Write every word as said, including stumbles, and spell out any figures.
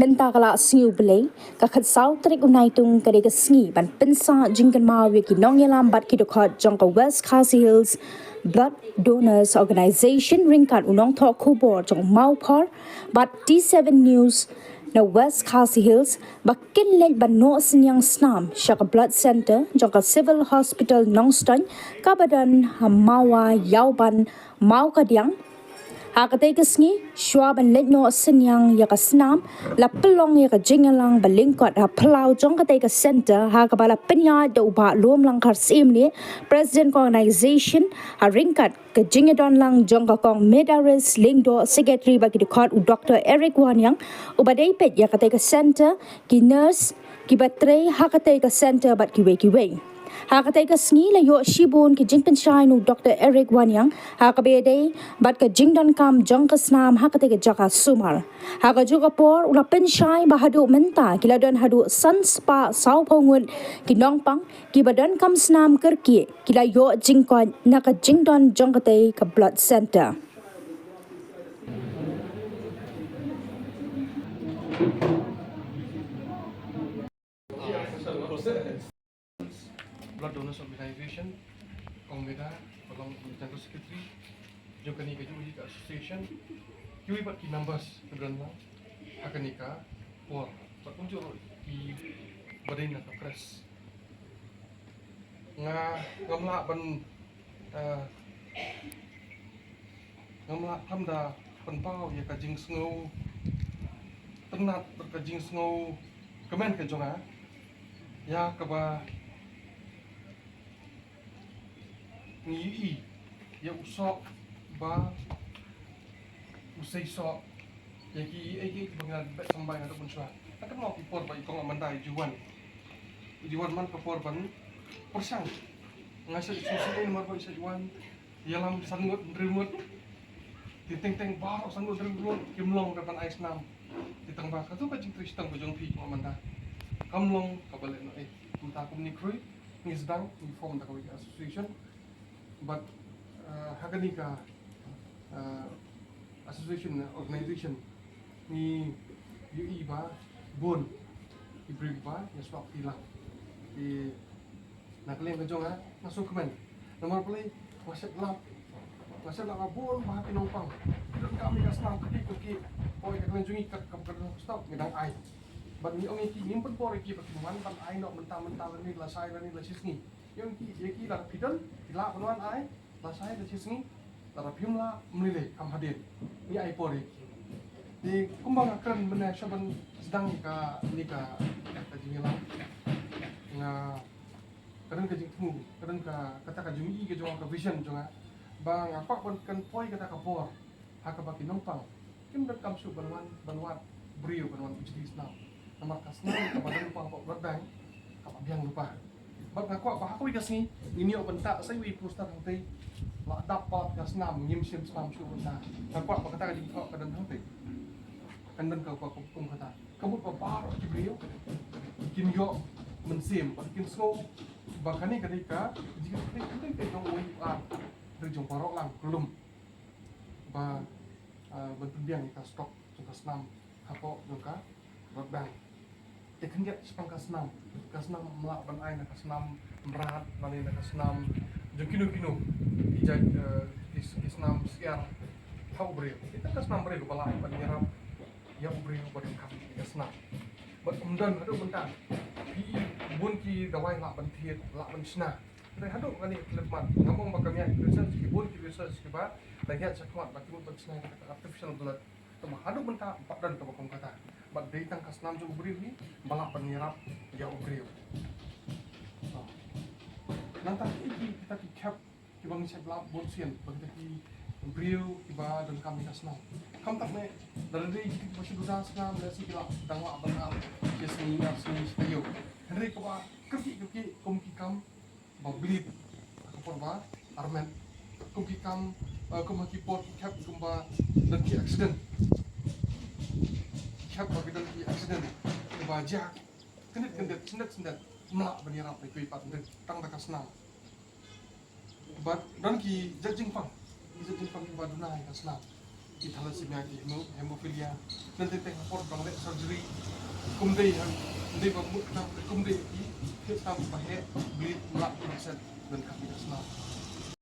Mynta ka la sngi U Blei, ka khatsaw tarik u Naitung, ka dei ka sngi ban pynsah jingkynmaw ïa ki nongïalam bad ki dkhot jong ka West Khasi Hills Blood Donors Organization ryngkat u nongthoh khubor jong Mawphor bad T seven News na West Khasi Hills, ba kin leit ban noh synñiang snam sha ka blood center jong ka Civil Hospital Nongstoiñ, kaba don ha Mawa Ïawban, Mawkadiang. Ha katei ka sngi, shuwa ban leit noh synñiang ïa ka snam, la pynlong ïa ka jingïalang ba lyngkot ha phyllaw jong katei ka center, ha kaba la pynïaid da u Bah Lumlang Kharsyiem Nieh, President ka organization, ha ryngkat ka jingïadonlang jong ka Kong Medaris Lyngdoh, Secretary bad ki dkhot, u Doktor Eric Wanniang, uba dei peit ïa katei ka center, ki nurse kiba trei ha katei ka center bad kiwei kiwei. Ha katei ka sngi la ïoh shibun ki jingpynshai na u Doktor Eric Wanniang, ha kaba ïadei bad ka jingdonkam jong ka snam ha katei ka jaka sumar. Ha kajuh ka por u la pynshai ba haduh mynta ki la don haduh san spah sawphew ngut ki nongpang kiba donkam snam kyrkieh, ki la ïoh jingkoit na ka jingdon jong katei ka blood center. Blood Donors Organization, Kong Meda, ba long General Secretary jong kane ka jong ka association, kiwei pat ki members kiba don lang ha kane ka por, bad kumjuh ruh kiba dei na ka press. Nga, ngam lah ban, eh, ngam lah khlem da pynpaw ïa ka jingsngewtynnat bad ka jingsngewkmen ka jong nga, ïa kaba ngi ïohi ïa u soh ba u sei soh, ïa kiei kiei kiba ngi la beh symbai haduh mynshuwa. Haduh mynno ki por ba i Kong Amanda i ju wan, i ju wan man ka por ban pyrshang. Nga shait sngewsih namar ba i shait wan ïalam san ngut hynriew ngut. Te teng teng baroh san ngut hynriew ngut kim long ruh ban ai snam. Te tang ba kato ka jingtrei shitom ka jong phi, Kong Amanda, kam long kaba lehnohei. Kumta kumne khrui ngi sdang, ngi form da kawei ka association. Bad, eh, ha kane ka, eh, association, eh, organization, ngi ïohi ba bun ki briew ba ïa shuwa ki lang. Te na ka liang ka jong nga, nga sngewkmen. Namar balei? Nga shait lap, nga shait lap ba bun bah ki nongpang ki donkam ïa ka snam kyrkieh kyrkieh. Oi, ka kyrkieh jong ngi ka, ka, ka, ka stop, ngi dang ai. Bad ngi ong ïa ki, ngim pynbor ïa ki ba kin wan ban ai noh mynta mynta lane lashai lane lashisngi. Ïa ki, ïa ki lada phi don, phi lah ban wan ai lashai lashisngi, lada phim lah, ym lei lei, kham hadien. Ngi ai por ïa ki. Te kumba nga kren mynne sha ban sdang ïa kane ka, ka jingïalang, nga, ka don ka jingthmu, ka don ka, kata ka jingïohi ka jong nga, ka vision jong nga, ba nga kwah ban kan poi kata ka por ha kaba ki nongpang kim donkam shuh ban wan, ban wad briew, ban wan bujli snam. Namar ka snam kaba don lypa hapoh blood bank kaba biang lypa. Bad nga kwah ba ha kawei ka sngi ngin ïoh bynta sa iwei i poster hangtei, la dap palat ka snam, ngim shim snam shuh bynta. Nga kwah ba kata ka jingthoh ka don hangtei, kan don kaba kum kata. Ka mut ba baroh ki briew kin ïoh mynsiem bad kin sngew ba kane ka dei ka jingkitkhlieh, ka dei ka jong uwei u ar, ka dei jong baroh lang, ka lum ba, ah, ban pynbiang ïa ka stock jong ka snam hapoh jong ka blood bank. Te khyndiat shaphang ka snam, ka snam ym lah ban ai na ka snam mrad lane na ka snam jong kino kino ki jait, eh, ki, ki snam syiar ha u briew. Ita ka snam briew kaba lah ban ïarap ïa u briew ba donkam ïa ka snam. Bad ym don haduh mynta. Ki bun ki dawai lah ban thied, lah ban shna. Hynrei haduh kane ka khyllipmat, ngam ong ba kam ïaid research, ki bun ki research kiba la ïaid shakhmat ba ki mut ban shna ïa kata ka artificial blood. Tangba haduh mynta ym pat don kaba kum kata. Bad dei tang ka snam jong u briew hi ba lah ban ïarap ïa u briew. Nangta ki, kita ki khep kiba ngi shait lap bun sien ba kita ki briew kiba donkam ïa ka snam. Khamtam ne, lada dei kita kiba shu duda snam, lehse ki lah dang lah ban ap shi sngi, ar sngi, shi taïew. Hynrei kaba kyrkieh kyrkieh kum ki kam ba bleed ha ka por ba armet. Kum ki kam, eh, kum ha ki por ki khep kumba don ki accident. Ki khep ba ki don ki accident, kiba jia kyndit kyndit, syndet syndet, ym lah ban ïarap ïa kiwei pat, hynrei tang da ka snam. Bad don ki jait jingpang, ki jait jingpang kiba duna ïa ka snam. Ki thalassemia, ki hemo-, hemophilia. Nangta teng ha por ba nga leh surgery, kum dei ha, kum dei ba mut tam, kum dei ki, ki tam ba heh bleed, mlak, mlak set, ngan kham ïa sla.